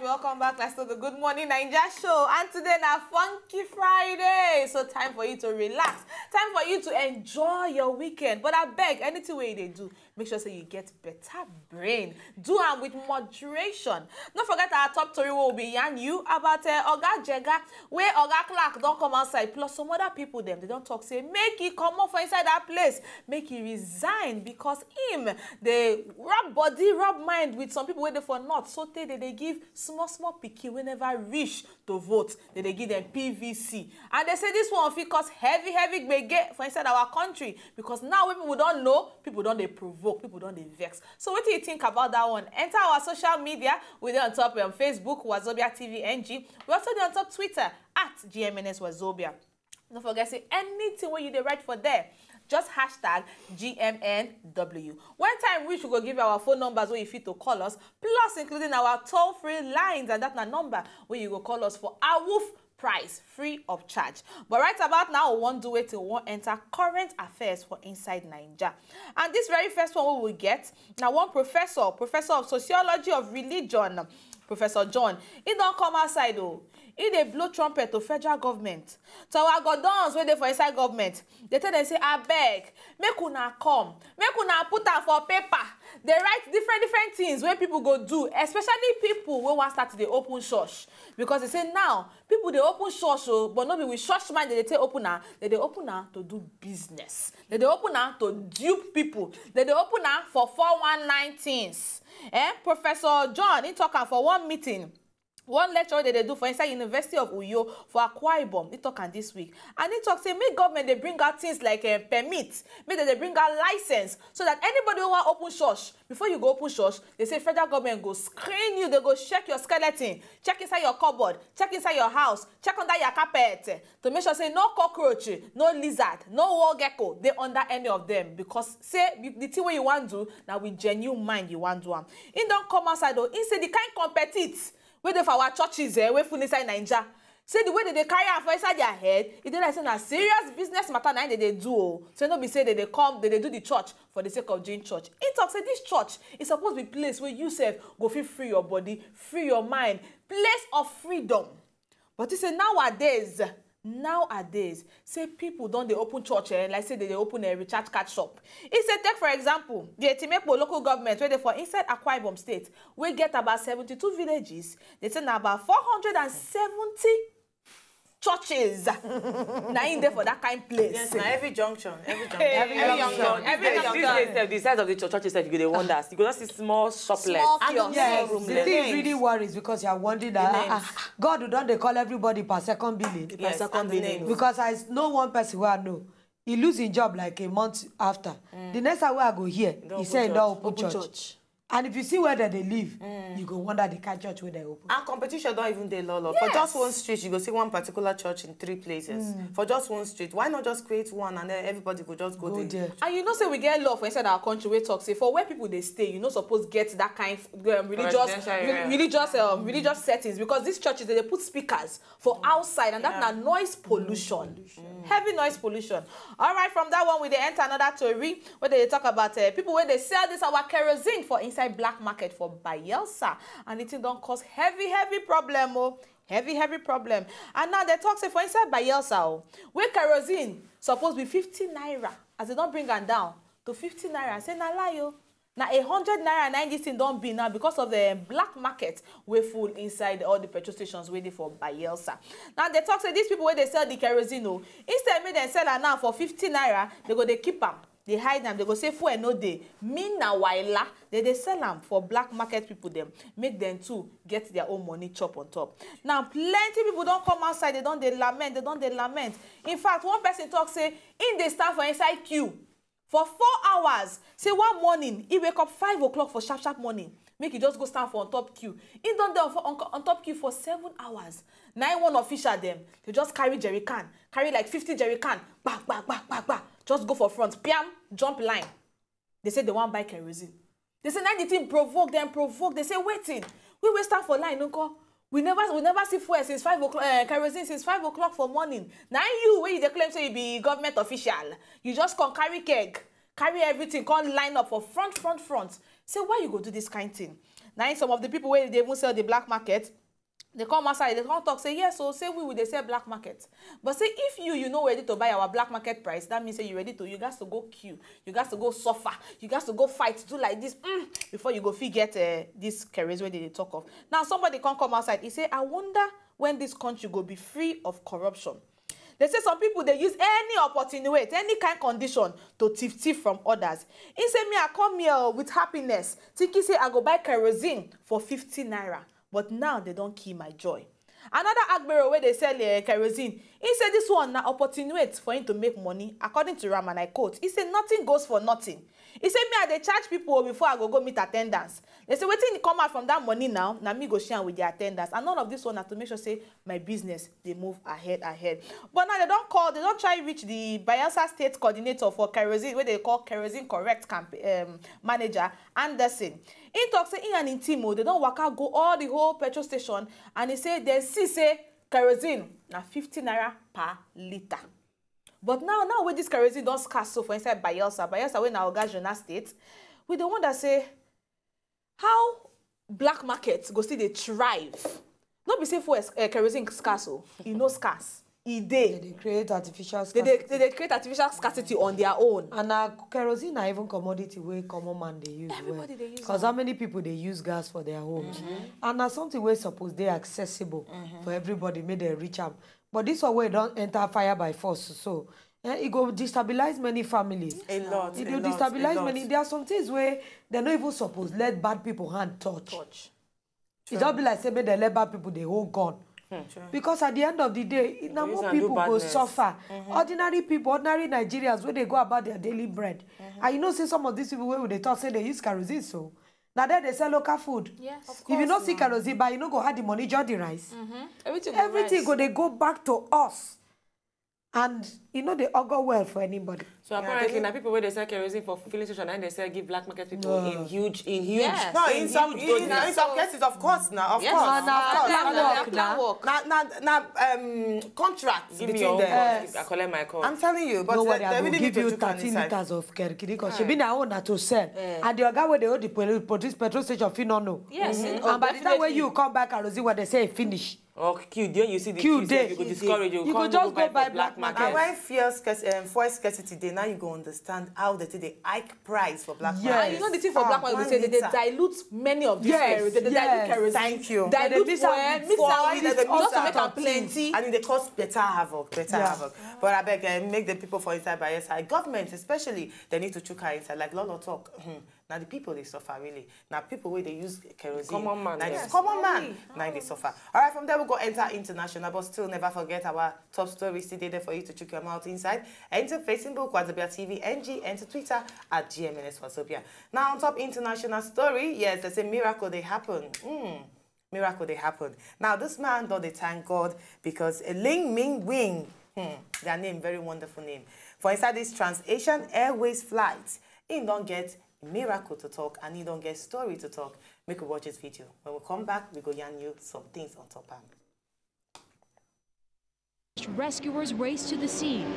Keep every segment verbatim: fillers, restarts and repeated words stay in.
Welcome back, let's do the Good Morning Naija show. And today na Funky Friday, so time for you to relax, time for you to enjoy your weekend. But I beg, anything wey you dey do, make sure say you get better brain. Do am with moderation. No forget our top tori wey we be yarn you about uh, Oga Jega, wey Oga Clark don come outside, plus some other people dem. They don talk say make he comot for inside that place, make he resign, because him dey rub body, rub mind with some people wey dey for north, so tey they dey give small small pikin wey never reach to vote, they dey give them P V C. And they say this one fit cause heavy, heavy gbege for inside our country, because now wey people don know, people don dey provoke, people don dey vex. So wetin you think about that one? Enter our social media. We dey on top on Facebook, Wazobia T V N G. We also dey on top Twitter at G M N S Wazobia. No forget say anything wey you dey write for there, just hashtag G M N W. When time reach, we go give you our phone numbers wey you fit to call us, plus including our toll-free lines, and that na number wey you go call us for awoof price, free of charge. But right about now, we wan do wetin, we wan enter current affairs for inside Naija. And this very first one wey we get na one professor, professor of sociology of religion, Professor John. He don come outside o. He dey blow trumpet to federal government, to our godons wey dey for inside government. Dey tell dem say, abeg, make una come, make una put am for paper. Dey write different different things wey people go do, especially people wey wan start to dey open church, because they say now people dey open church o, but no be with church mind they dey take open am. They dey open am to do business. They dey open am to dupe people. They dey open am for four one nine things. Eh? Professor John, he talk am for one meeting, one lecture wey they dey do for inside University of Uyo for Akwa Ibom. He talk am this week, and he talk say make government dey bring out things like uh, permit, make they dey bring out license, so that anybody wey wan open church, before you go open church, they say federal government go screen you, they go check your skeleton, check inside your cupboard, check inside your house, check under your carpet, eh, to make sure say no cockroach, no lizard, no wall gecko dey under any of them, because say the thing wey you wan do na with genuine mind you wan do am. He don come outside o, he say the kind competite wey dey for our churches eh, wey full inside Naija, say the way they dey carry am for inside their head, e dey like say na serious business matter na im they dey do o. Say no be say they dey come, they dey do the church for the sake of doing church. He talk say this church e suppose be place where you sef go fit free your body, free your mind, place of freedom. But he say nowadays, nowadays, say people don dey open church eh, like say they dey open a recharge card shop. He say take for example the Etimekpo local government wey dey for inside Akwa Ibom State, wey get about seventy-two villages. They say na about four hundred and seventy churches na im dey for that kind place. Yes, na every junction, every junction. Every junction. Every junction. These days, sef, the size of the church, churches, sef, you go dey wonder. You go just see small shoplets. Small kiosk. Yes, the thing really worries because you are wondering that ah, ah, God don dey call everybody per second billing. Yes, per second billing. Because I know one person who I know, he lose his job like a month after. The next time wey I go hear, he say he don open church. And if you see where dem dey live, you go wonder the kind church wey dem open. And competition don even dey lolo. For just one street, you go see one particular church in three places. For just one street, why not just create one and then everybody go just go there? And you know say we get law for inside our country wey talk say for where people dey stay, you no suppose get that kind um, religious, religious, um, religious settings, because these churches they dey put speakers for outside, and that na noise pollution. Heavy noise pollution. All right, from that one we dey enter another tori wey dey talk about uh, people wey dey sell this our kerosene for inside black market for Bayelsa, and the thing don cause heavy heavy problem o. Heavy heavy problem. And now they talk say for inside Bayelsa o, wey kerosene suppose be fifty naira, as they don bring am down to fifty naira, say na lie o. Na a hundred naira na this thing don be now because of the black market wey full inside all the petrol stations wey dey for Bayelsa. Now they talk say these people wey dey sell the kerosene o, instead make dem sell am now for fifty naira, they go dey keep am, dey hide am, they go say fuel no dey. Meanwhile, they dey sell am for black market people dem, make dem too get their own money chop on top. Now plenty people don come outside, they don dey lament, they don dey lament. In fact, one person talk say im dey stand for inside queue for four hours. Say one morning, he wake up five o'clock for sharp sharp morning, make he just go stand for on top queue. He don dey on, on, on top queue for seven hours. Na im one official dem, they just carry jerry can, carry like fifty jerry can, gba gba gba gba gba, just go for front, piam, jump line. They say they wan buy kerosene. They say na the thing provoke dem, provoke. They say wetin? We wey stand for line nko? We never we never see fuel since five o'clock, uh, kerosene since five o'clock for morning. Na you wey you dey claim say you be government official, you just come carry keg, carry everything, come line up for front, front, front. Say why you go do this kind thing? Na im some of the people wey dey even sell the black market, they come outside, they come talk say, "Yes, so say we, we dey sell black market. But say if you, you no ready to buy our black market price, that means say you ready to, you got to go queue, you got to go suffer, you got to go fight, do like this, mm, before you go fit get, uh, this kerosene wey they dey talk of." Now somebody come come outside, he say, "I wonder when this country go be free of corruption." They say some people dey use any opportunity, any kind condition to thief thief from others. He say, "Me, I come here, oh, with happiness, thinking say I go buy kerosene for fifty naira, but now they don kill my joy." Another agbero wey dey sell, eh, kerosene, he say this one na opportunity for him to make money. According to am, and I quote, he say, "Nothing goes for nothing." He say, "Me, I dey charge people, oh, before I go go meet attendants." They say wetin come out from that money now, na me go share am with the attendants. And all of this one na to make sure say my business dey move ahead, ahead. But now they don call, they don try reach the Bayelsa State coordinator for kerosene, wey they call Kerosene Correct camp, um, manager Anderson. He talk say he and him team, oh, they don waka go all the whole petrol station, and he say they see say kerosene na fifty naira per litre. But now, now wey this kerosene don scarce so for inside Bayelsa, Bayelsa wey na Oga Jonah State, we dey wonder say how black market go still dey thrive. No be say for, eh, kerosene scarce o, e no scarce, e dey. They dey create artificial They dey, scarcity. They dey create artificial scarcity on their own. And na kerosene na even commodity wey common man dey use. Everybody well dey use Because am. How many people dey use gas for their homes? And na something wey suppose dey accessible for everybody, make dem reach am. But this one wey don enter fire by force, so, eh, e go destabilize many families. A lot, E a go lot, destabilize a lot. many. There are some things wey they no even suppose let bad people hand touch. Touch. E just be like say make dem let bad people dey hold gun. Because at the end of the day, na Use more am do people go badness. suffer. Ordinary people, ordinary Nigerians wey dey go about their daily bread. And you know say some of these people wey we dey talk say they use kerosene, so na there they sell local food. Yes. Of If you no course see now. kerosene, but you no go have the money, just the rice. Everything go Everything rise. go dey go back to us, and e no dey augur well for anybody. So Yeah, apparently, they- na people wey dey sell kerosene for filling station, and they sell give black market people No. in huge, in huge, Yes. No, in in some, huge in, doses. in some cases, of course, now, of Yes, course, na, of na, course. na, na, na, na, na, work. na, na, na, um, contracts Give me between your own them. cost. Yes. I collect my cost. I'm telling you, but No they, worry, they I go really give need to you look on thirteen inside. liters of kerosene. Because Aye. shebi na own na to sell. Eh. And the oga wey dey hold the poli-, police petrol station fit no know. Yes, oh, And by the time when definitely. you come back kerosene, when they say e finish, Or queue, there you see the Queue queue, so dey. you go Queue discourage dey. you, You come go just go go buy buy for black black market. market. And when fuel scarce-, um, fuel scarcity dey, now you go understand how they take dey hike price for black Yes. market. And you know the thing for Ah, black market, one they say they, they litre. dilute many of these Yes, kerosene. They, they dilute yes. kerosene. Thank you. Dilute They mix am fuel, with mix am oil, with they just to mix make am am with plenty. And e dey cause better havoc, better Yeah. havoc. But I beg, eh, make the people for inside Bayelsa, government especially, they need to chook eye inside. Like Lolo talk, hmm, na the people dey suffer really. Na people wey dey use kerosene. Common man, Na yes. common man, Sorry. na dey suffer. All right, from there we go enter international, but still never forget our top stories still dey there for you to check your mouth inside. Enter Facebook, Wazobia T V N G, enter Twitter at G M N S Wazobia. Now on top international story, yes, they say miracle dey happen. Mm. Miracle dey happen. Now this man don dey thank God because a Ling Ming Wing, hmm, their name, very wonderful name. For inside this Trans-Asian Airways flight, he don get miracle to talk and he don get story to talk. Make we watch this video. When we come back, we go yarn you some things on top am. Rescuers raced to the scene.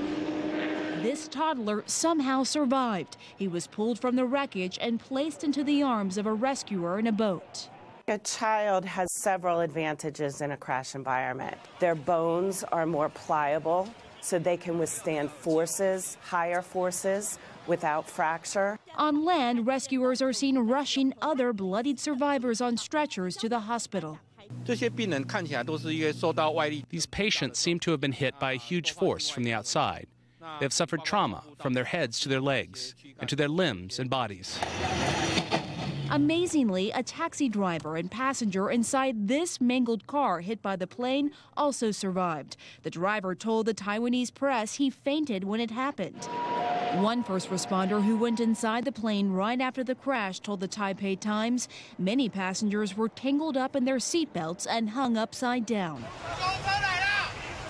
This toddler somehow survived. He was pulled from the wreckage and placed into the arms of a rescuer in a boat. A child has several advantages in a crash environment. Their bones are more pliable, so they can withstand forces, higher forces, without fracture. On land, rescuers are seen rushing other bloodied survivors on stretchers to the hospital. 这些病人看起来都是因为受到外力。 These patients seem to have been hit by a huge force from the outside. They have suffered trauma from their heads to their legs and to their limbs and bodies. Amazingly, a taxi driver and passenger inside this mangled car hit by the plane also survived. The driver told the Taiwanese press he fainted when it happened. One first responder who went inside the plane right after the crash told the Taipei Times many passengers were tangled up in their seatbelts and hung upside down.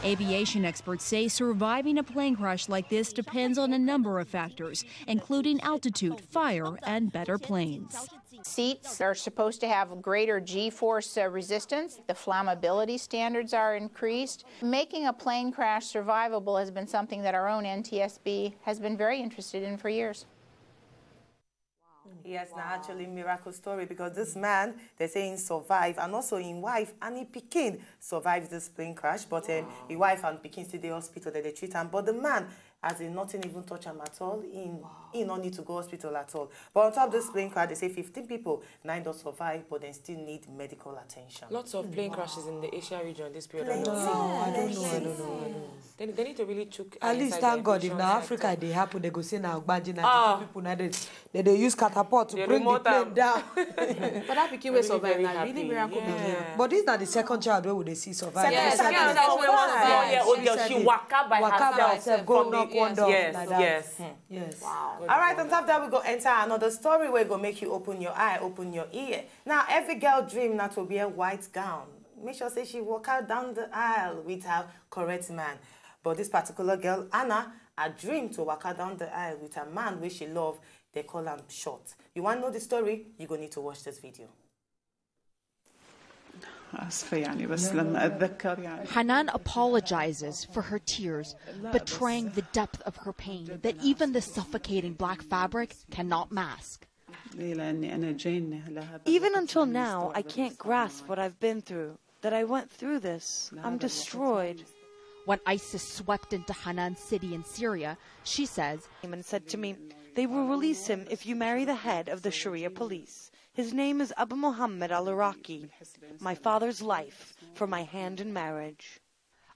Aviation experts say surviving a plane crash like this depends on a number of factors, including altitude, fire, and better planes. Seats are supposed to have greater G-force, uh, resistance. The flammability standards are increased. Making a plane crash survivable has been something that our own N T S B has been very interested in for years. Yes, na actually miracle story, because this man, they say he survive, and also him wife and him pikin survive this plane crash. But um, him wife and pikin still dey hospital, they dey treat am. But the man, as in, nothing even touch am at all. He, he no need to go hospital at all. But on top of this plane crash, they say fifteen people na im don survive, but they still need medical attention. Lots of plane crashes in the Asia region this period. Plenty. No, I don't know. I don't know. I don't know. They, they need to really chook eye inside the inflation cycle. At least thank God, if na Africa e dey happen, they go say na agbanje, na juju people, na dey, they dey use catapult to bring the plane down. But that pikin wey survive na really miracle pikin. But this na the second child wey we dey see survive. Yes, Recently, yes, yes, yes. Four-year-old girl, she waka by waka by herself. Herself, go From the- knock one door Yes, like that. Yes. Yes. All right, on top of that, we go enter another story. We go make you open your eye, open your ear. Now, every girl dream na to wear white gown. Make sure say she walk out down the aisle with her correct man. But this particular girl, Anna, her dream to walk out down the aisle with a man wey she love. They call am short. You want to know the story? You go need to watch this video. آسفة يعني، بس لما أتذكر يعني. Hanan apologizes for her tears, betraying the depth of her pain that even the suffocating black fabric cannot mask. إيه، لأني أنا جايني هلا هذا Even الوقت until يعني now, I مستوعبة can't الصدمة. grasp what I've been through, that I went through this. I'm destroyed. When ISIS swept into Hanan's city in Syria, she says, And said to me, "They will release him if you marry the head of the Sharia police. His name is Abu Muhammad al Iraqi. My father's life for my hand in marriage."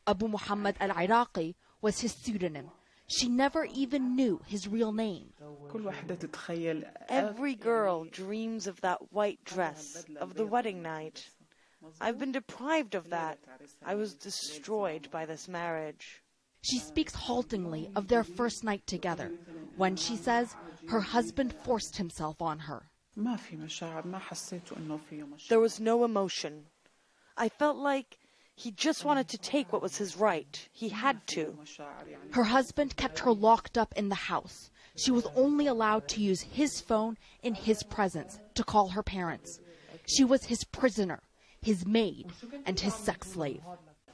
Abu Muhammad al Iraqi was his pseudonym. She never even knew his real name. كل واحدة تتخيل Every girl dreams of that white dress, of the wedding night. I've been deprived of that. I was destroyed by this marriage. She speaks haltingly of their first night together, when she says her husband forced himself on her. ما في مشاعر، ما حسيت إنه فيه مشاعر. There was no emotion. I felt like he just wanted to take what was his right. He had to. مشاعر يعني. Her husband kept her locked up in the house. She was only allowed to use his phone in his presence to call her parents. She was his prisoner, his maid, and his sex slave.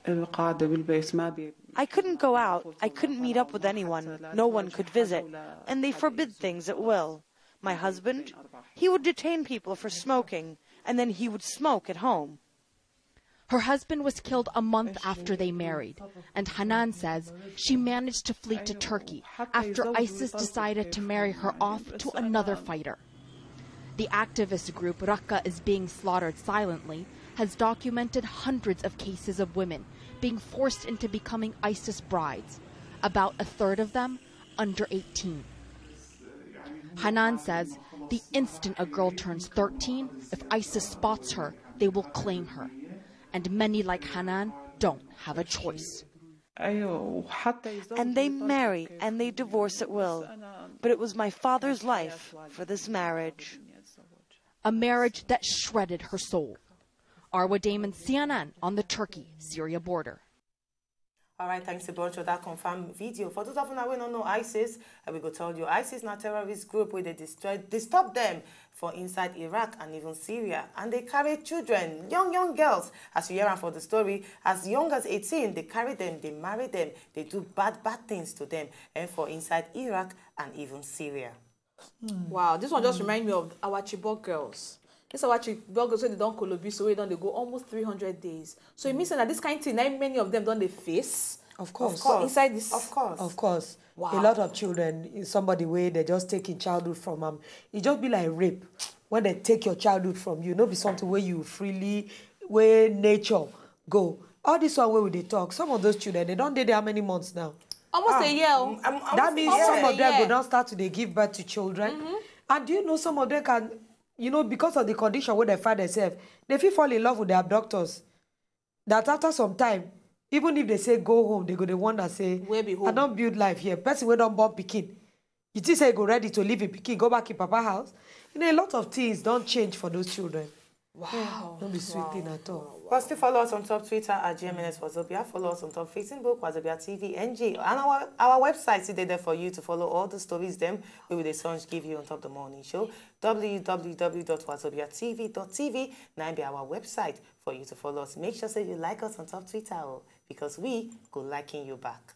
القعدة بالبيت ما بي I couldn't go out. I couldn't meet up with anyone. No one could visit. And they forbid things at will. My husband, he would detain people for smoking, and then he would smoke at home. Her husband was killed a month after they married, and Hanan says she managed to flee to Turkey after ISIS decided to marry her off to another fighter. The activist group Raqqa is Being Slaughtered Silently has documented hundreds of cases of women being forced into becoming ISIS brides, about a third of them under eighteen. Hanan says the instant a girl turns thirteen, if ISIS spots her, they will claim her. And many like Hanan don't have a choice. أيوة، وحتى يزوجوا And they يطلقوا marry كيف. And they divorce at will. بس أنا But it was my father's حياة life والدي for this marriage. A marriage that shredded her soul. Arwa Damon, C N N, on the Turkey-Syria border. All right, thanks a bunch for that confirmed video. For those of you wey no know ISIS, I will go tell you, ISIS na terrorist group where they destroy, disturb them for inside Iraq and even Syria. And they carry children, young, young girls, as you hear am for the story, as young as eighteen, they carry them, they marry them, they do bad, bad things to them, and for inside Iraq and even Syria. Wow, this one just remind me of our Chibok girls. This our Chibok girls wey they don kolobi, so wey don dey go almost three hundred days. So it means that this kind thing, na many of them don dey face. Of course. For inside this. Of course. Of course. Wow. A lot of children, somebody wey they just take in childhood from am. It just be like rape. When they take your childhood from you, no be something where you freely, where nature go. All this one where we dey talk, some of those children, they don't dey there how many months now? Almost a year. Oh. I'm, I'm That means Almost some a of them year. go don start to dey give birth to children. And do you know some of them can, you know, because of the condition where they find themselves, they fit fall in love with their abductors. That after some time, even if they say go home, they go dey wonder say, Where be "I home?" don build life here." Person wey don born pikin, you think say you go ready to leave a pikin, go back in papa house? You know, a lot of things don change for those children. Wow. No be sweet thing at all. But still follow us on top Twitter at G M N S Wazobia. Follow us on top Facebook, Wazobia T V N G. And our, our website is there for you to follow all the stories them we will the songs give you on top the morning show. W W W dot wazobia T V dot T V. Now be our website for you to follow us. Make sure say you like us on top Twitter, oh, because we go liking you back.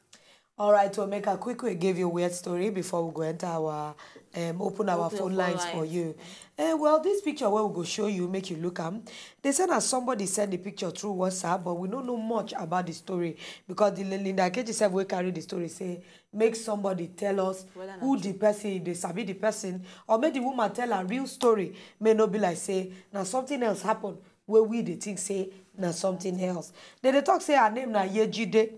All right, so make a quick, quick give you a weird story before we go enter our um, open our Open phone phone lines for lines. You. Eh, well, this picture where we go show you, make you look am. They say that somebody sent the picture through WhatsApp, but we don't know much about the story because the Linda Keji said we carry the story say make somebody tell us Whether na who the person, if they sabi the person, or make the woman tell a real story. May not be like say now something else happened where we they think say now something else. Then they talk say her name na Yejide.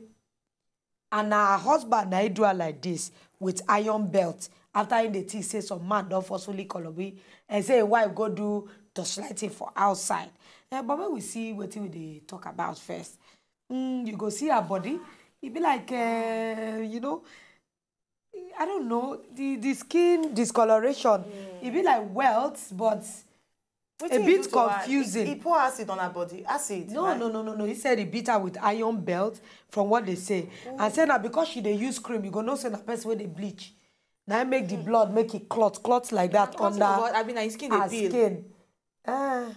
And her husband na he do her like this with iron belt after he dey think say some man don forcefully kolobi and say him wife go do torchlighting for outside. Eh, but when we see wetin we dey talk about first, mm, you go see her body, e be like uh, you know, I don't know, the the skin discoloration. E be like welts, but Wetin a he bit do to her? Confusing. He, he pour acid on her body. Acid. No, right? No, no, no, no. He said he beat her with iron belt, from what they say, and said that because she dey use cream, you go know say na person wey dey bleach. Now make the blood make it clot, clot like that Clot under of what? I mean, na his skin dey her peel. Skin. Uh,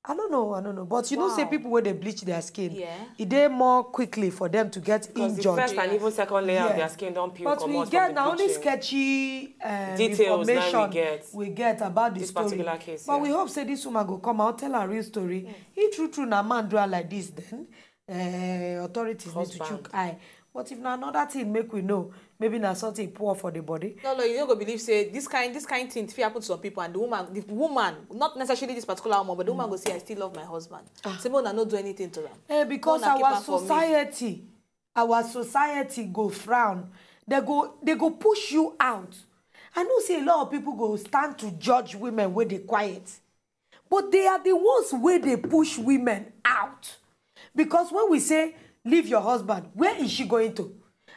I don't know, I don't know. But you know, say Wow. People wey dey bleach their skin, Yeah. e dey more quickly for them to get Because the injured. First and even second layer of their Yes. Skin don peel But we comot get from the na only bleaching. Sketchy um, Details na we information get. We get about the This story. Particular case, But yeah. We hope say this woman go come out, tell her real story. If true true na man do her like this, then uh, authorities need to Husband. Chook eye. But if na another thing, make we know. Maybe na something poor for the body. No, no, you no go believe say this kind, this kind thing fit happen to some people, and the woman, the woman, not necessarily this particular woman, but the woman go say, "I still love my husband." Say, "Make una no do anything to am." Eh, because Una keep our am for me. Society, our society go frown. They go, they go push you out. I know say a lot of people go stand to judge women wey dey quiet, but they are the ones wey dey push women out. Because when we say leave your husband, where is she going to?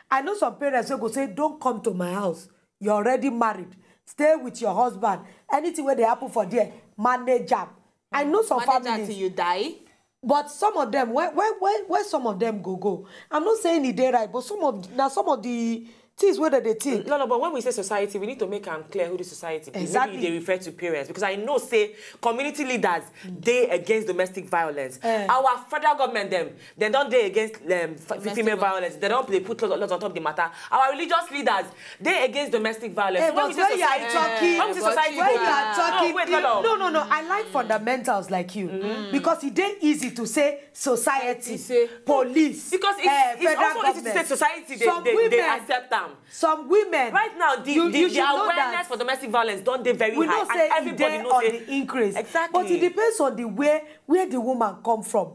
I know some parents wey go say, "Don't come to my house. You're already married. Stay with your husband. Anything wey dey happen for there, manage am." I know some Manage am families. Till you die. But some of them, where where where, where some of them go go. I'm not saying e dey right, but some of now some of the things wey dem dey think. No, no, but when we say society, we need to make am clear who the society be. Exactly. Maybe they refer to parents, because I know say community leaders dey against domestic violence. Eh. Our federal government dem, dem don dey against um, f- Domestic female violence. Violence. They don dey put lot, lot on top of the matter. Our religious leaders dey against domestic violence. Eh, So when we but say when you are society, talking, when we say but society, you When go- you are Ah. talking, No, wait, you- hold on. No, no, no. I like fundamental like you because e dey easy to say society, Say- police, Because it's, eh, it's federal also easy to say government. Society, they, Some they, women, they accept them. Some women, Right now, the, you, the, you the should know awareness that for domestic violence don dey very We high, know say and everybody e dey knows on say the increase, Exactly. But it depends on the way where the woman come from,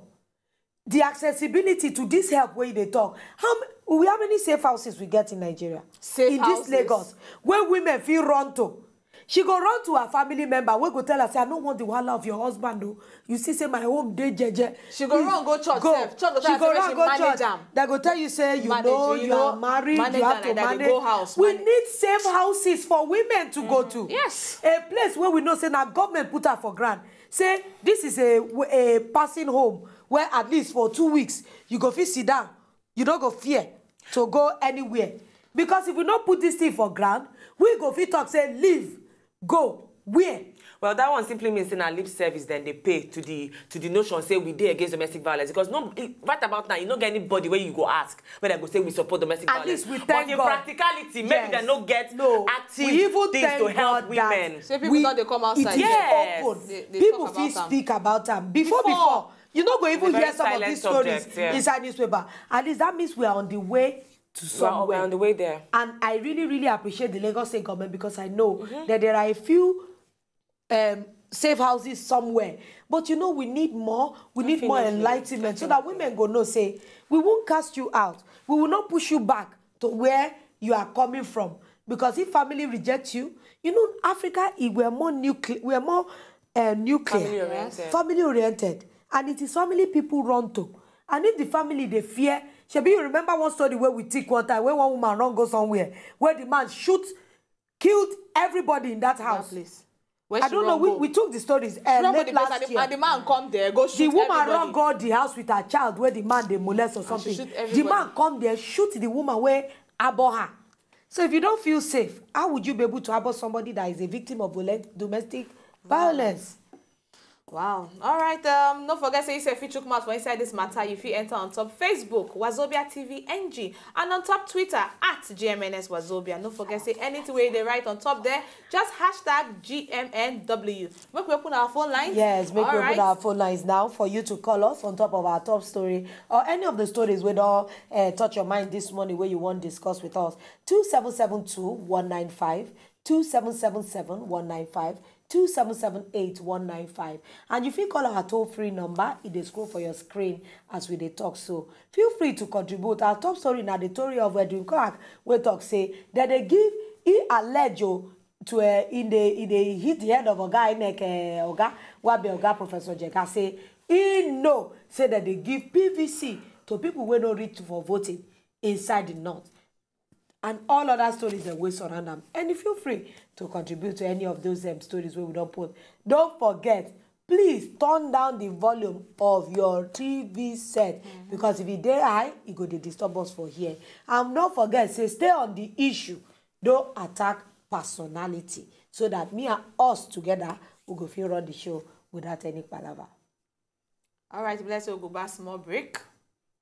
the accessibility to this help wey you dey talk. How m- we how many safe houses we get in Nigeria? Safe In houses. This Lagos, where women fit run to. She go run to her family member wey go tell her say, "I no want the wahala of your husband o. You see say my home dey jeje." She go Please, run go church go. sef. Church go She tell go her say run she go manage church. Am. They go tell you say you Manage, know you you know, are married, manage you am have to like that, they manage. go house, We manage. Need safe houses for women to go to. Yes. A place where we know say na government put her for ground. Say this is a a passing home where at least for two weeks you go fit sit down. You no go fear to go anywhere. Because if we no put this thing for ground, we go fit talk say leave, go, where? Well, that one simply means say na lip service dem dey pay to the to the notion say we dey against domestic violence, because no, e- right about now, you no get anybody where you go ask whether go say we support domestic At violence. Least we But thank in God. Practicality, maybe Yes. They no get No. Active We even things thank to help God that Women. Say people We- don dey come outside. It dey Yes. Open. They- they People talk fit about am. Speak about am before Before. before. You no go even Very hear some of silent these stories subject, yeah. Inside newspaper. At least that means we are on the way to We are, we somewhere. are on the way there. And I really, really appreciate the Lagos State government because I know Mm-hmm. that there are a few um, safe houses somewhere. But you know, we need more. We need more Definitely. Enlightenment so that women go know say we won't cast you out. We will not push you back to where you are coming from. Because if family rejects you, you know, Africa, we're more nuclear, we're more uh, nuclear, Family oriented. Family oriented, and it is family people run to. And if the family they fear, shebi you remember one story where we take one time when one woman run go somewhere where the man shoot, killed everybody in that house. That place. Where I she don't know. run We, go. We took the stories She uh, run go late the place last and the, year. And the man come there, go shoot The woman everybody. Run go the house with her child where the man they molest or she something. Shoot The everybody. Man come there, shoot the woman where abhor her. So if you don't feel safe, how would you be able to abhor somebody that is a victim of violent, domestic violence? Wow. All right. Um, don't forget say you say fit chook mouth for inside this matter. You fit enter on top Facebook, Wazobia T V N G, and on top Twitter at G M N S Wazobia. Don't forget say anything where they write on top there, just hashtag G M N W. Make we open our phone lines. Yes, make we open our phone lines now for you to call us on top of our top story or any of the stories we don't uh, touch your mind this morning where you want to discuss with us. Two seven seven two one nine five, two seven seven seven one nine five, two seven seven eight one nine five. And you fit call our toll-free number, e dey scroll for your screen as we dey talk. So feel free to contribute. Our top story na the story of Edwin Clark wey talk say dem dey give e alejo to uh, in the in the hit the head of oga inec uh, oga wabe oga professor jega say e know say dem dey give pvc to people wey no reach for voting inside the north and all other stories dem wey surround am. And feel free to contribute to any of those um, stories wey we don post. Don't forget, please turn down the volume of your T V set because if e dey high, e go dey disturb us for here. And no forget say stay on the issue, don't attack personality so that me and us together we go fit run the show without any palava. All right, bless you. Go back small break.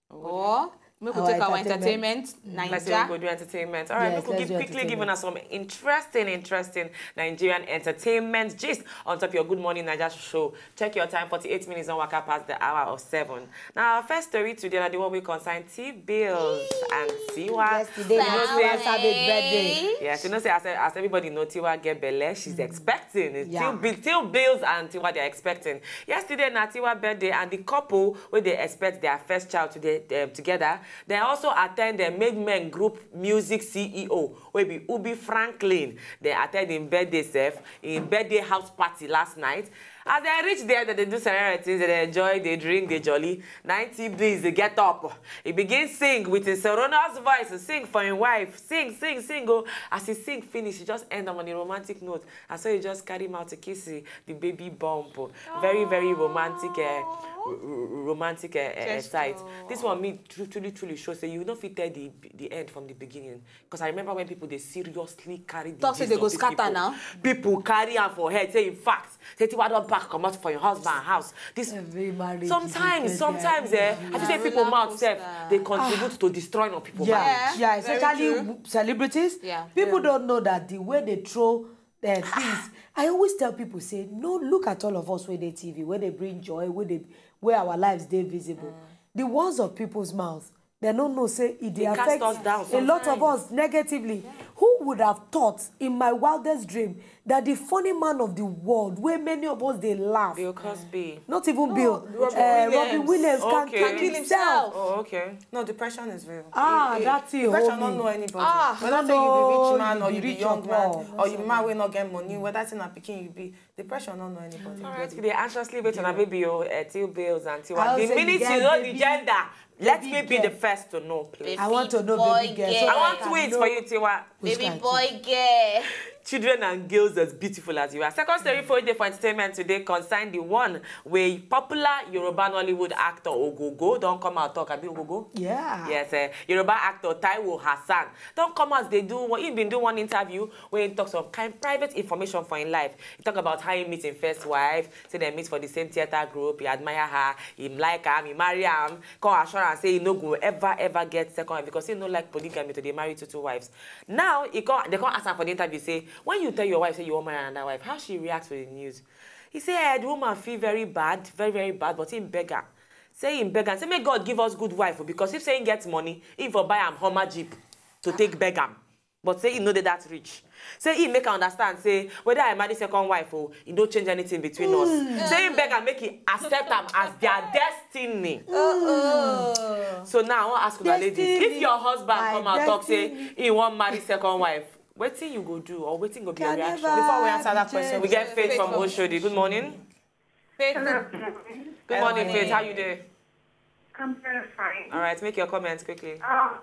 Or make we take our entertainment. Naija. Let's say we go do entertainment. All right, yes, make we give, quickly give us some interesting, interesting Nigerian entertainment gist on top of your Good Morning Naija show. Check your time, forty-eight minutes on waka past the hour of seven. Now, our first story today na the one we concern T Bills and Tiwa. Yesterday, na Tiwa Savage birthday. Yes, you know, say as, as everybody know, Tiwa get belle. She's mm. expecting. Yeah. Till, Bills and Tiwa, they're expecting. Yesterday, na Tiwa birthday, and the couple where they expect their first child today um, together. They also attend the Made Men Group Music C E O, will be Ubi Franklin. They attend in birthday self, in birthday house party last night. As they reach there, they do serenity, they enjoy, they drink, they jolly. ninety days, they get up. He begins sing with his sonorous voice, sing for his wife, sing, sing, sing. Oh, as he sing finish, he just end up on a romantic note. I saw he just carry him out to kiss the, the baby bump. Very, very romantic, uh, romantic uh, uh, sight. This one, me truly, truly shows that you don't fit tell the the end from the beginning. Because I remember when people they seriously carry the. Talk say they go scatter now. People carry am for head. Say in fact, say Tiwa don pack comot for your husband house. This every marriage. Sometimes, sometimes, eh, I feel say people mouth self they contribute ah. to destroying of people. Yeah, marriage. Yeah, especially celebrities. Yeah, people yeah. don't know that the way they throw uh, things. I always tell people say no look at all of us wey dey T V, wey dey bring joy, wey dey where our lives dey visible. Mm. The words of people's mouth, they no know say e dey affect a lot of us negatively. Yeah. Who would have thought in my wildest dream that the funny man of the world, where many of us they laugh, Bill Cosby, not even no, Bill, Robin, uh, Williams. Robin Williams okay. can kill himself. Oh, okay. No, depression is real. Ah, it, that's it. Depression don't know anybody. Ah, whether say you be rich man or you be young man or you man wey no get money, whether say na pikin you be, depression don't know anybody. All right, we dey anxiously wait on our baby o, uh, till Bills and till the minute you know the gender, let me be the first to know, please. I want to know baby girl. So I want tweets for you, Tiwa. Baby boy girl. Children and girls as beautiful as you are. Second story for you for entertainment today concern the one where popular Yoruba Nollywood actor Ogogo don't come out talk. Abi Ogogo? Yeah. Yes, uh, Yoruba actor Taiwo Hassan don't come out. They do. He been do one interview where he talks of kind private information for in life. He talk about how he meet his first wife, say they meet for the same theater group. He admire her, he like her, he marry her. Come assurance say he no go ever ever get second wife because he no like polygamy to dey marry two two wives. Now he come, they come ask him for the interview say when you tell your wife say you want marry another wife, how she reacts to the news? He say eh, the woman feel very bad, very very bad, but he beg her. Say he beg her, say may God give us good wife o, because if say he get money, he for buy am Hummer jeep to take beg am. But say he no dey that rich. Say he make her understand say whether I marry second wife o, e no change anything between us. Say he beg am make he accept am as their destiny. Uh-oh. So now I wan ask una ladies, if your husband come out talk say he wan marry second wife, wetin you go do or wetin go be your reaction? Before we answer that question, we get Faith from Oshodi. Good morning. Faith. Hello. Good morning, Faith. How you doing? I'm very fine. All right, make your comments quickly. Um,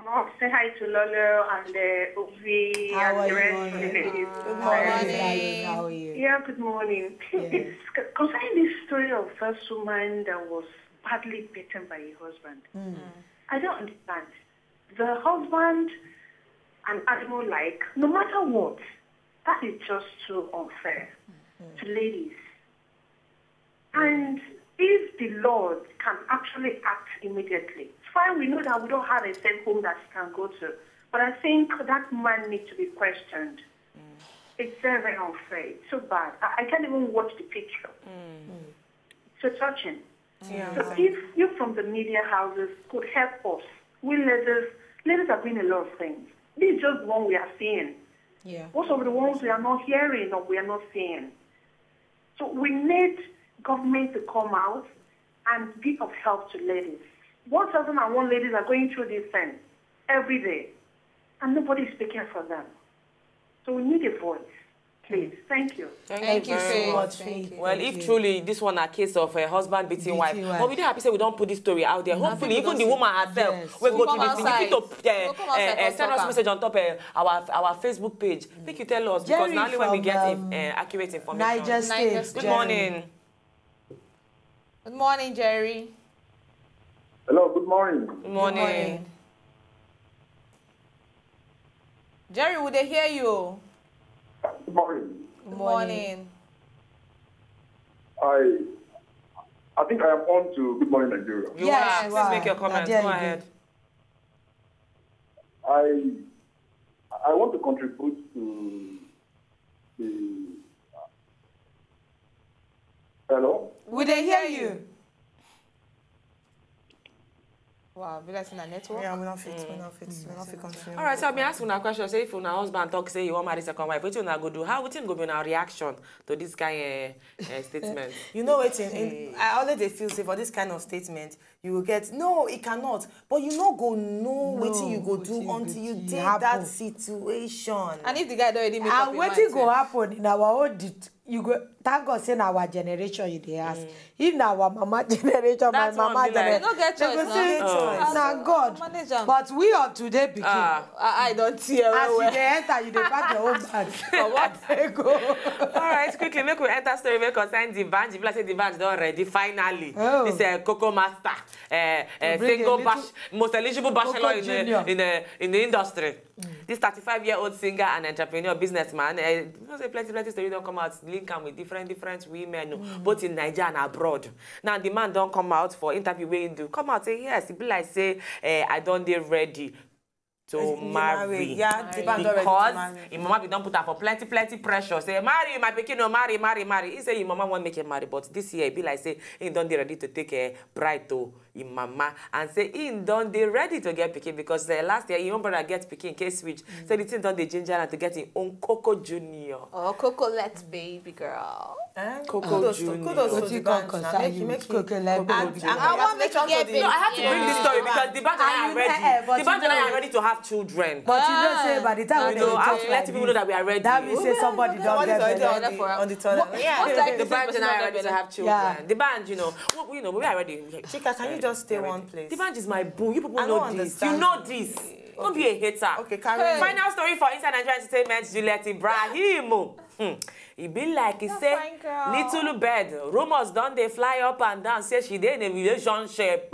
Mom, say hi to Lolo and uh, Ovi and the rest of the ladies. Good morning. How are you? How are you? Yeah, good morning. Yes. Concerning this story of first woman that was badly beaten by her husband, mm. I don't understand. The husband, an animal like, no matter what, that is just too unfair mm. to ladies. And if the Lord can actually act immediately, fine, we know that we don't have a safe home that she can go to. But I think that man needs to be questioned. It's very, very unfair. It's so bad. I, I can't even watch the picture. It's so touching. So if you from the media houses could help us, we ladies, ladies are doing a lot of things. This is just one we are seeing. Yeah. Most of the ones we are not hearing or we are not seeing. So we need government to come out and be of help to ladies. One thousand and one ladies are going through this thing every day, and nobody is speaking for them. So we need a voice, please. Thank you. Thank you very so much. much, Faith. Well, if truly this one na case of a husband beating wife, Beating wife. But we dey happy say we don put this story out there. Hopefully, even the woman herself Yes. wey go Come through this thing, if fit outside. to uh, Go come uh, outside, uh, come send us talk message on top uh, our our Facebook page. Make you tell us because Jerry na only when we from, get um, uh, accurate information. Niger State. Niger State. Good morning. Good morning, Jerry. Hello, good morning. Good morning. Jerry, we dey hear you. Good morning. Good morning. I I think I am on to Good Morning Nigeria. You Yes, are. you Please are. make your comments. Nadia Go Ibe. Ahead. I I want to contribute to the hello. We dey hear you. Wow, be like say na network. Yeah, we don't fit, we don't fit, we don't fit continue. All right, so I been asking una question. Say if una husband talk say you wan marry second wife, wetin una go do? How wetin go be una reaction to this kind uh, uh, statement? You know wetin? In- I always dey feel say for this kind of statement, you will get no, it cannot. But you no go know wetin you go do until you dey that situation. And if the guy don already make And up him wetin mind, go happen in our own, you go thank God say na our generation you dey ask. If na our mama generation, my That one mama be like- generation, No get they go choice say, now. na God. Manage am. But we of today pikin, Ah, I, I don tear as well you well. dey enter, you dey pack your own bag. For what? Dey go. all right, quickly make we enter story wey concern the band. If like say the band don ready finally. Oh. This uh, Coco Master, uh, uh, bring a single little- bash, most eligible bachelor in Junior. the, in the in the industry. This thirty-five-year-old singer and entrepreneur businessman, uh, you know say plenty plenty story don come out, link am with different different women, oh, both in Nigeria and abroad. Now the man don come out for interview wey he do. Come out say yes, e be like say uh, I don dey ready to You marry. Yeah, the band don ready to Because marry. him mama bin don put am for plenty plenty pressure. Say marry my pikin, no marry, marry, marry. He say him mama wan make him marry, but this year e be like say he don dey ready to take a bride to him mama, and say he don dey ready to get pikin because uh, last year him own brother get pikin case switch. Say the thing don dey ginger am to get him own Coco Junior. Oh, Coco, let's baby girl. Eh? Coco Kudos to, Junior. kudos to Wetin the come band. concern Make you? you make Coco it. Lebi. And, and I want make you congratulations get to the baby. No, I have to bring this story because the band and I are And you- eh, ready. but The band you and I know- are ready to have children. But you know say by the time You we dey know, I talk have to let like people know that this, we are ready. that means say somebody don Somebody's get already belle. on the, on the tunnel. Yeah. Most likely The band and I are ready to have children. Yeah. The band, you know, we, you know, we are ready. We- Chika, can you just stay one place? The band is my boo. You people I know don't this. Understand. You know this. Don't be a hater. Okay, carry on. Final story for Inside Nigeria Entertainment, Juliet Ibrahim. Hmm. E be like e say fine girl. little bird, rumors don dey fly up and down say she dey in a relationship.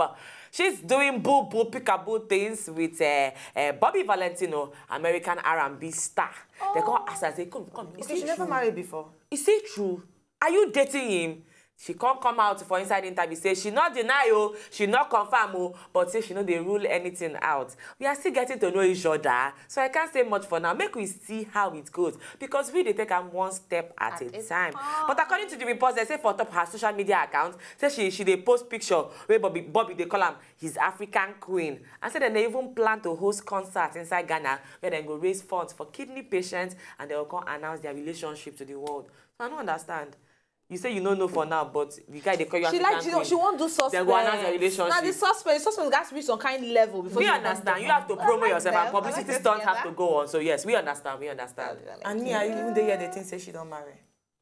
She's doing boo boo peekaboo things with uh, uh, Bobby Valentino, American R and B star. They come ask her say, come, come. Is Okay, it she never true? Married before. Is it true? Are you dating him? She come come out for inside interview say she not deny, oh, she not confirm, oh, but say she no dey rule anything out. We are still getting to know each other, so I can't say much for now. Make we see how it goes because we dey take am one step at, a, time. But according to the reports, they say for top her social media account, say she she dey post picture where Bobby Bobby they call him his African queen, and say dem dey even plan to host concert inside Ghana where dem go raise funds for kidney patients and they go come announce their relationship to the world. So I don't understand. You say you don't know for now, but the guy they call you She African like she, queen. She won't do suspense. They go announce their relationship. Now the suspense, suspense got to reach some kind level before We she understand. You have to promote yourself, and publicity stunt have to go on. So yes, we understand. We understand. And me, I even dey here, they think say she don't marry.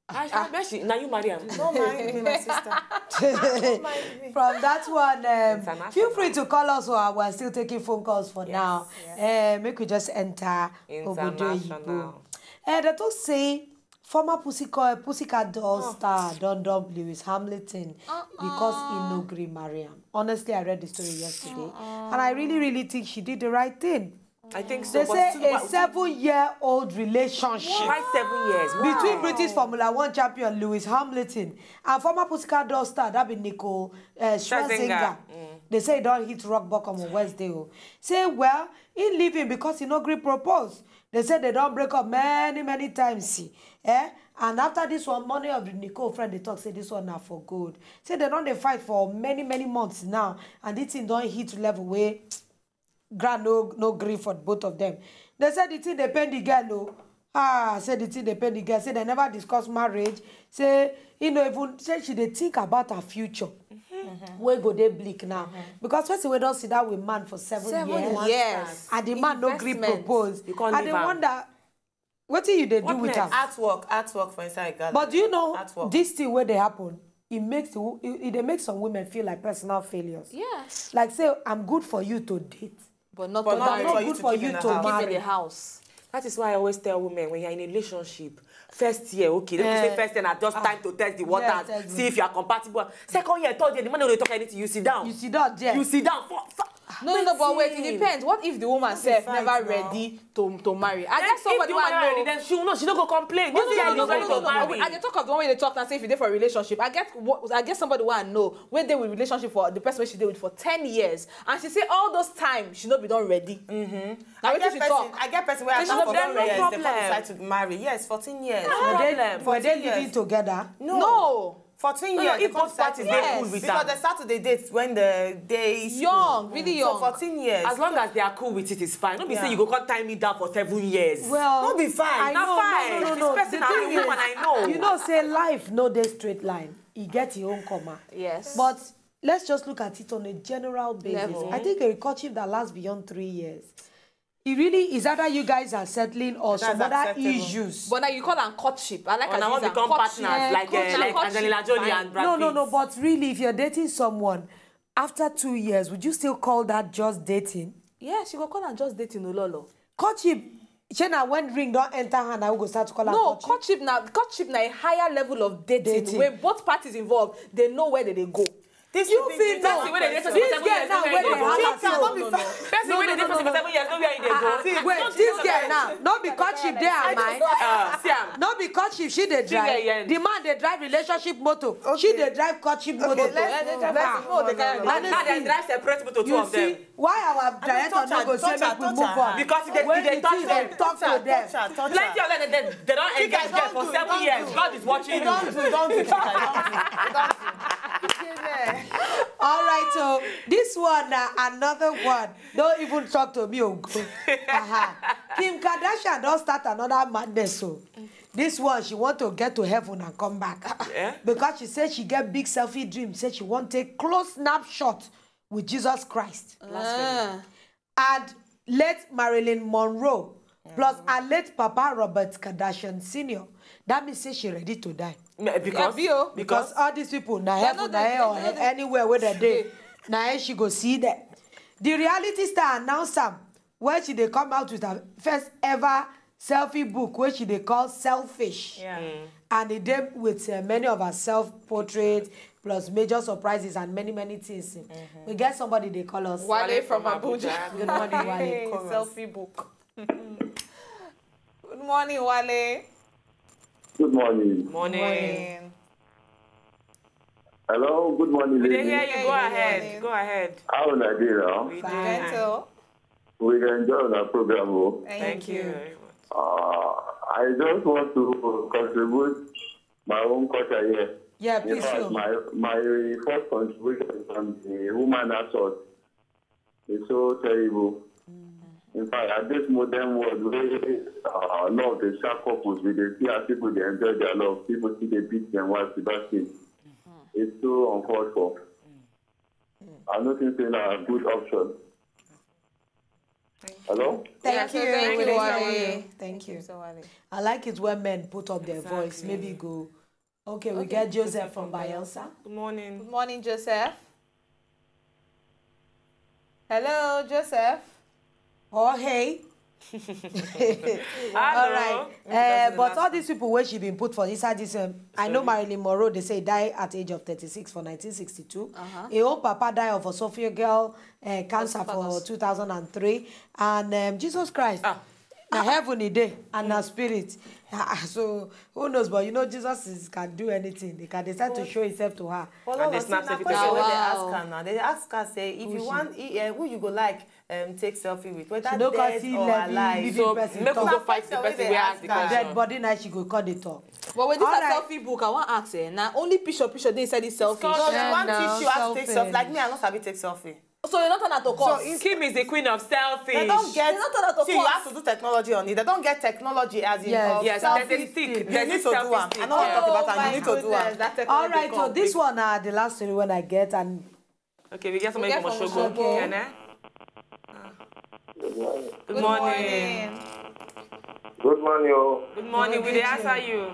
I, I bet she. Now you marry him. Don't mind me, my sister. Don't mind me. From that one, um, feel International. Free to call us. Or we're still taking phone calls for now. Uh, make we just enter Obodo Oyibo. International. Uh, they talk say former Pussycat, Pussycat Doll star don dump Lewis Hamilton because he no gree marry am. Honestly, I read the story yesterday, and I really, really think she did the right thing. I think so. They say a seven-year-old relationship. Why seven years? Between British Formula One champion Lewis Hamilton and former Pussycat Dolls star, that be Nicole uh, Scherzinger. Mm. They say he don't hit rock bottom on Wednesday. Oh. Say, well, he leaving because he no gree propose. They say they don't break up many, many times. See, eh? And after this one, money of the Nicole friend, they talk, say this one now for good. Say they don't they fight for many, many months now. And this thing don't hit level where ground no no gree for both of them. They said the thing they pain the girl, oh. Ah, said the thing they pain the girl. Say they never discuss marriage. Say, you know, even say she they think about her future. Mm-hmm. Where go they bleak now? Mm-hmm. Because first we don't see that with man for seven, seven years. Yes. And the man no gree propose. You can't and they wonder, what do you they do with her? Artwork, artwork for inside gala. But do you know artwork. This thing where they happen? It makes the, it, it they make some women feel like personal failures. Yes. Like say, I'm good for you to date, but not, but not for you to, not good for you to marry. Give me the house. That is why I always tell women, when you're in a relationship, first year, okay, don't say first year, na just time to test the water, yes, and see if you are compatible. Second year, third year, the man don't talk anything. You sit down. You sit down there. You sit down. For, for, no, no, no, but wait, it depends. What if the woman self never ready to, to marry? I guess somebody who I know. Then she will know. She don't go complain. No, no, no, no, no, no. I dey talk of the one wey dey talk now say if you dey for relationship. I get, I get somebody who I know wey dey with relationship for the person wey she dey with for ten years, and she say all those time she no be don ready. Mm-hmm. Na wetin she talk. I get person wey I know for fourteen years, they come decide to marry. Yes, fourteen years. No problem. Were they living together? No. Fourteen years. If both parties dey cool with am. Because they start to dey date when they dey young, really young. So fourteen years. As long as they are cool with it, it's fine. No be say you go come tie me down for seven years. Well, no be fine. Na fine. No, no, no, no. This person na woman I know. You know say life no dey straight line. E get your own comma. Yes. But let's just look at it on a general basis. Level. I think a courtship that lasts beyond three years, it really is either you guys are settling or some other issues. But now you call am courtship. I like as you use am, courtship. Or now become partners like, uh, like Angelina Jolie and Brad Pitt. No, no, no. But really, if you're dating someone after two years, would you still call that just dating? Yes, you go call am just dating, ololo. Courtship. Shey na when ring don enter hand, na we go start to call am courtship? No, courtship na, courtship na a higher level of dating, dating, where both parties involved, they know where they dey go. This you fit know. Person wey dey date person for seven years, person wey dey date person for seven years, know where e dey go. Wait, this girl now, no be courtship dey her mind. See am. No be courtship she dey drive. The man dey drive relationship motor. She dey drive courtship motor. Let's move. Let's move. Now dem drive separate motor, two of them. Why our director no go say make we move on? Because they, they touch them. Talk to them. Plenty of them, they, they don't engage them for seven years. God is watching you. Don't do, don't do, don't do. All right, so this one, uh, another one. Don't even talk to me, oh God. Uh-huh. Kim Kardashian don start another madness. So this one, she want to get to heaven and come back. Yeah. Because she said she get big selfie dream. Said she want take close snapshot with Jesus Christ. Blasphemy. And late Marilyn Monroe, plus her late Papa Robert Kardashian Senior. That means say she ready to die. Because, because all these people, na heaven, na hell, or anywhere where they dey, na hell she go see them. The reality star announce am when she dey come out with her first ever selfie book, wey she dey call Selfish. Yeah. Mm. And e dey with, uh, many of her self-portraits, plus major surprises and many, many things. Mm-hmm. We get somebody they call us. Wale from Abuja. Good morning, Wale. Hey, selfie book. Good morning, Wale. Good morning. Morning. Hello, good morning, ladies. We dey hear you. Go ahead. Go ahead. How una dey now? We dey. Fine. We dey enjoy our program, oh. Thank you. Thank you very much. Uh, I just want to contribute my own culture here. Yeah, please do. In fact, my, my first contribution is on the woman assault. It's so terrible. Mm. In fact, at this modern world, where, uh, a lot of the sharp couples, we dey see as people dey enjoy their love. People still dey beat them while still back. Mm-hmm. It's so uncalled for. Mm. I don't think say na a good option. Thank you. Hello? Thank you. Yes, thank you, Wale. Thank you. Thank you, Wale. I like it when men put up their voice. Exactly. Maybe go. Okay, we get Joseph from Bayelsa. Good morning. Good morning, Joseph. Hello, Joseph. Oh, hey. All right. Uh, but all these people where she been put for inside this, um, I know Marilyn Monroe, they say die at age of thirty-six for nineteen sixty-two. Uh-huh. Her own papa die of esophageal uh, cancer for two thousand three. And um, Jesus Christ, ah, na heaven he dey and na spirit. Ah, so who knows? But you know, Jesus is, can do anything. He can decide to show himself to her. Well, and there's nothing. Question wey they ask her now. They ask her say, if you want, eh, who you go like um, take selfie with, whether dead or alive. So make we go fight the person wey ask the question. Dead body, now she go call the talk. But with this selfie book, I wan ask, eh, na only picture picture dey inside this selfie. No, na one picture you have to take selfie. Like me, I no sabi take selfie. So you no turn am to cause. So Kim is the queen of selfies. They don't get. They no turn am to cause. See, you have to do technology on it. They don't get technology as in. Yes, there's a stick. You need to do am. I no wan talk about am. You need to do am. All right, so this one na the last story wey I get, and okay, we get somebody from Osogbo. Okay. Good morning. Good morning. Good morning, oh. Good morning. We dey answer you.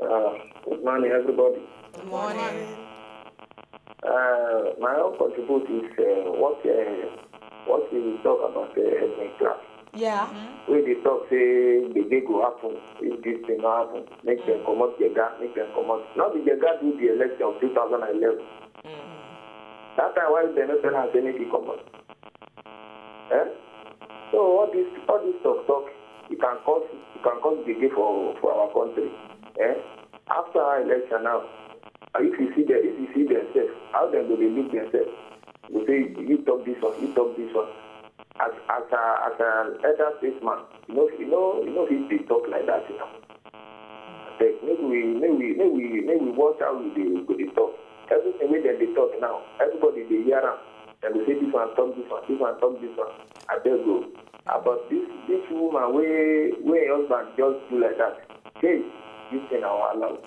Uh, good morning, everybody. Good morning. Uh, my own contribute is uh, what uh, what you talk about the uh, class. Yeah. Wey dey talk say gbege go happen if this thing no happen. Make dem comot gbega, make dem comot. No be gbega do the election of two thousand and eleven. That time why dem no tell am say make e comot? Eh? So all this all this talk talk, e can cause e can cause gbege for for our country. Eh? After our election now, if you see them, if you see themselves, how dem go dey look themselves? Go say you talk this one, you talk this one. As as a as an elder statesman, you know you know you know fit dey talk like that, you know. Abeg, make we make we make we make we watch how we dey go dey talk. Everything wey dem dey talk now, everybody dey hear am. Dem go say this one talk this one, this one talk this one. Abeg o. Ah, but this this woman wey wey her husband just do like that, hey, this thing na wahala o.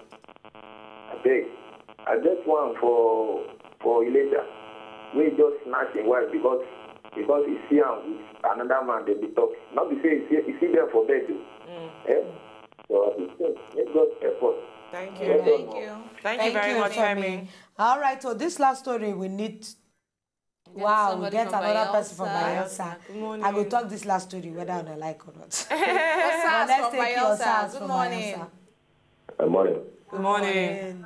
Abeg, I get one for for Ilesha wey just snatch im wife because because he see am with another man dey dey talk. No be say he see he see them for bed o. Eh? So I dey think make God help us. Thank you. Well done. Thank you. Thank you very much, Femi. All right, so this last story we need. Wow, we get another person from Bayelsa. Good morning. I go talk this last story whether una like or not. Osas from Bayelsa. Good morning. Good morning. Good morning.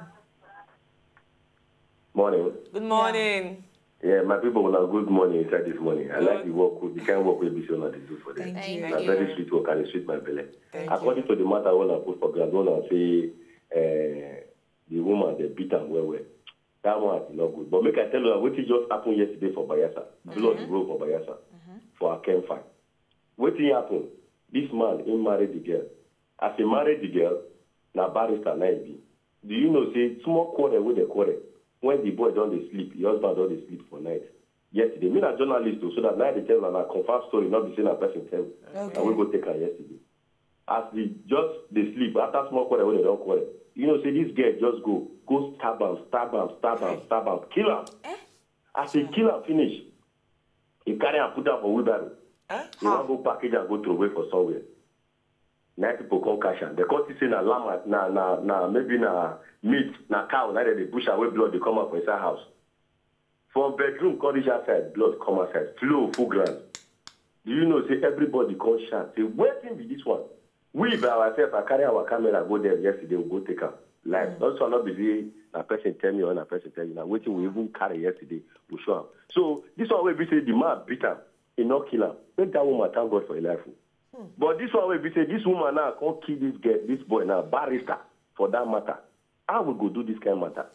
Morning. Good morning. Yeah, my people, una good morning inside this morning. I like the work, the kind work wey be say una dey do for them. Thank you. Na very sweet work and e sweet my belle. Thank you. According to the matter wey una put for ground, una say eh, the woman dey beat am well well. That one is not good. But make I tell you wetin just happen yesterday for Bayelsa. Blood roll for Bayelsa for Akemfa. Wetin happen? This man he married the girl. As he married the girl, na barrister na he be. Do you know say small quarrel wey dey quarrel when the boy don dey sleep, the husband don dey sleep for night? Yesterday, me na journalist o, so that na I dey tell una na confirm story, no be say na person tell me. Okay. Na we go take am yesterday. As the just dey sleep after small quarrel wey dem don quarrel, you know say this girl just go go stab am, stab am, stab am, stab am, kill am. Eh? As he kill am finish, he carry am put am for wheelbarrow. Eh? He wan go package am go throw away for somewhere. Na people come catch am. They come see say na llama, na na na maybe na meat, na cow, na dem dey push am wey blood dey come out for inside house. From bedroom come reach outside, blood come outside, flow full ground. Do you know say everybody come shout say wetin be this one? We by ourselves, I carry our camera go there yesterday, we go take am live. Mm. Also, not be say na person tell me or na person tell you. Na wetin we even carry yesterday, we show am. So this one wey be say the man beat am, he no kill am. Make that woman thank God for her life o. Hmm. But this one wey be say this woman now come kill this girl, this boy now, barrister for that matter. How we go do this kind matter?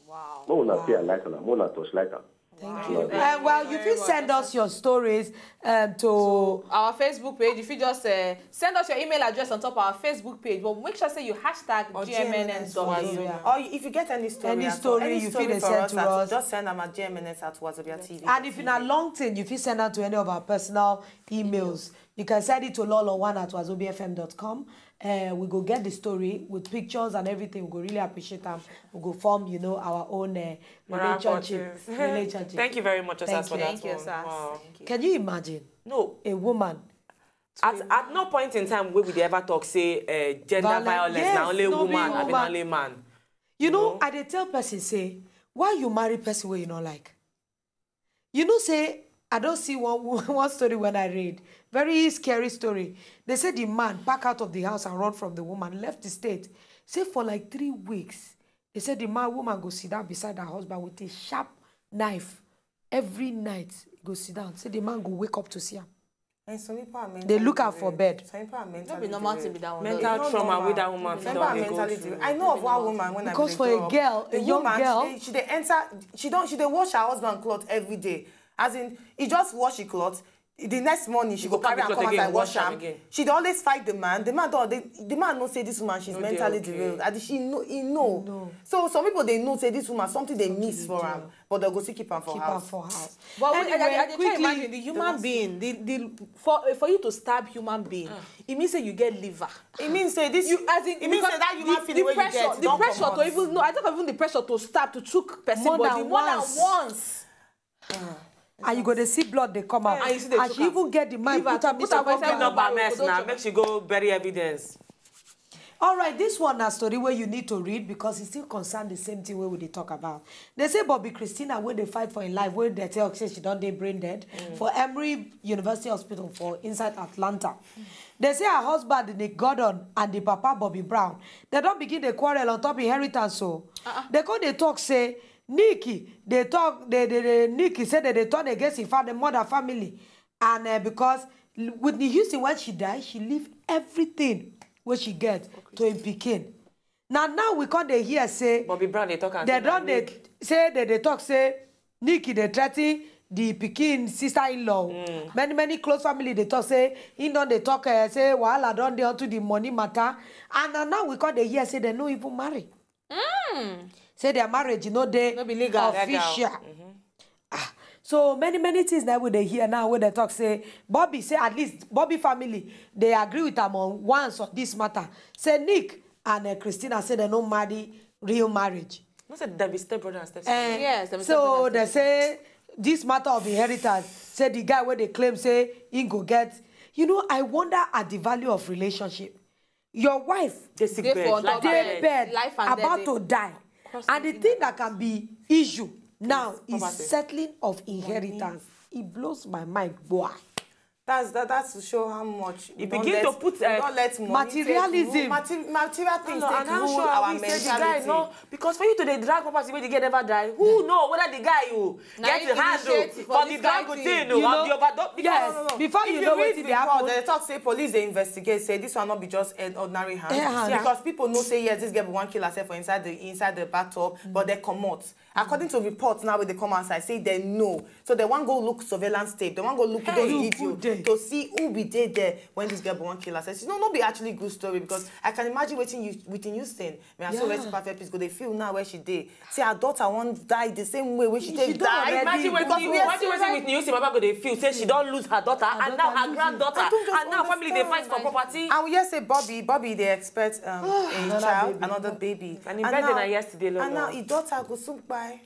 Wow. Make una pay light on am, make una torchlight am. Thank you. Uh, well, you fit send us your stories um, to our Facebook page. You fit just uh, send us your email address on top our Facebook page. But make sure say you hashtag G M N S W. Or if you get any story, any story you fit send to us, just send them at G M N S at Wazobia T V. And if you na long thing, you fit send that to any of our personal emails. You can send it to lolo one at wazobia F M dot com. Uh, we go get the story with pictures and everything. We go really appreciate them. We go form, you know, our own uh, relationship. Relationship. Thank you very much, Osas, for that one. Thank you, Osas. Wow. Can you imagine? No. A woman. At, at no point in time will we ever talk say uh, gender violence, na only woman, I mean only man. You know, I dey tell person say, why you marry person wey you no like? You know say I don't see one wo- one story when I read. Very scary story. They say the man pack out of the house and run from the woman, left the state. Say for like three weeks, they say the man woman go sit down beside her husband with a sharp knife every night. He go sit down. Say the man go wake up to see him. And some people are mentally They look out for derailed. Bed. Some people are mentally No be normal thing derailed. be that one. Mental It's not trauma normal. wey that woman Some fit people are don dey go mentally through. derailed. I know of one woman when Because I for dey a talk. girl, a The young woman, girl- she, dey- she dey enter. She don't. She dey wash her husband clothes every day. As in, he just wash his clothes. The next morning, she You go go pack carry the am cloth come again, outside, wash wash am am. Again. She dey always fight the man. The man don. The, the man know say this woman, she's No dey mentally okay. derailed. And she know. He know. No. So some people dey know say this woman, something dey miss for am, but they go still keep am for Keep her house. for house. But wait, I, I, I Anyway, dey try quickly, imagine the human being, the, the for for you to stab human being, it means say you get liver. It means say this. You as in It means because say that human the, feeling the wey you pressure, get the don pressure to comot. Even no, I don't even the pressure to stab to chook person More body than more once. Than once. And you go dey see blood dey come out. And you see the And chook she am. even get the mind Leave her put her put piece her of for inside ground. Number Number mess go now. Doctor. Make she go bury evidence. All right, this one na story where you need to read because it still concern the same thing where we dey talk about. They say Bobby Christina, where they fight for in life, where they tell say she don't dey brain dead for Emory University Hospital for inside Atlanta. They say her husband, Nick Gordon, and the papa Bobby Brown, they don't begin the quarrel on top inheritance. So they go they talk say Nikki, they talk, they, they, they Nikki said that they turn against his father, mother, family, and uh, because Whitney Houston, when she died, she leave everything where she get to him pikin. Now, now we come dey hear say Bobby Brown dey talk am they say na don dey Nick. Say they dey talk say Nikki dey threaten the pikin sister-in-law. Many many close family dey talk say he don dey talk uh, say wahala don dey onto the money matter, and na now we come dey hear say they no even marry. Say their marriage no dey No be legal. Official. Ah, so many many things that we dey hear now wey they talk say Bobby say at least Bobby family dey agree with am on once on this matter. Say Nick and uh, Christina say they no marry real marriage. No say dem be step brother and step Eh, Yes, dem so say they say this matter of inheritance say the guy wey dey claim say he go get. You know, I wonder at the value of relationship. Your wife Dey sick Dey bed. for on Like top dey bed. bed Life and about death. To die, and the thing that can be issue now is Poverty. Settling of inheritance. It blows my mind, boy. That's that. That's to show how much we You don begin let, to put, we uh, don let money take Materialism. rule- mati- material things No, take and how rule sure our are we say the guy mentality. No, because for you to dey drag property wey the girl never drag, who know whether the guy you Na get him the handle initiate for for the this drag kind thing thing. o, You or know, the overdose. Because Yes, before If you you know read wetin dey report, happen. They talk say police dey investigate. Say this one not be just an ordinary hand. Eh, hand. Because people know say yes, this girl be one kill herself for inside the inside the bathtub, but they comot. According to reports now, when they come outside, say they know. So they wan go look surveillance tape. They wan go look those Who- video who dey? To see who be dey there when this girl be one kill herself. You know, no be actually good story because I can imagine wetin you wetin you seen. May I so Yeah. rest perfect peace. Go they feel now where she dey. Say her daughter wan die the same way when she She take don die. already Imagine Because wetin we you are imagine wetin Whitney Houston Baba go dey feel say she don lose her daughter and now daughter her lose granddaughter I don't just and now family dey fight for understand. Property. And we hear say Bobby, Bobby they expect um, a Another child, baby. Another baby. And him birthday na yesterday, And now Lolo. His daughter go soon by.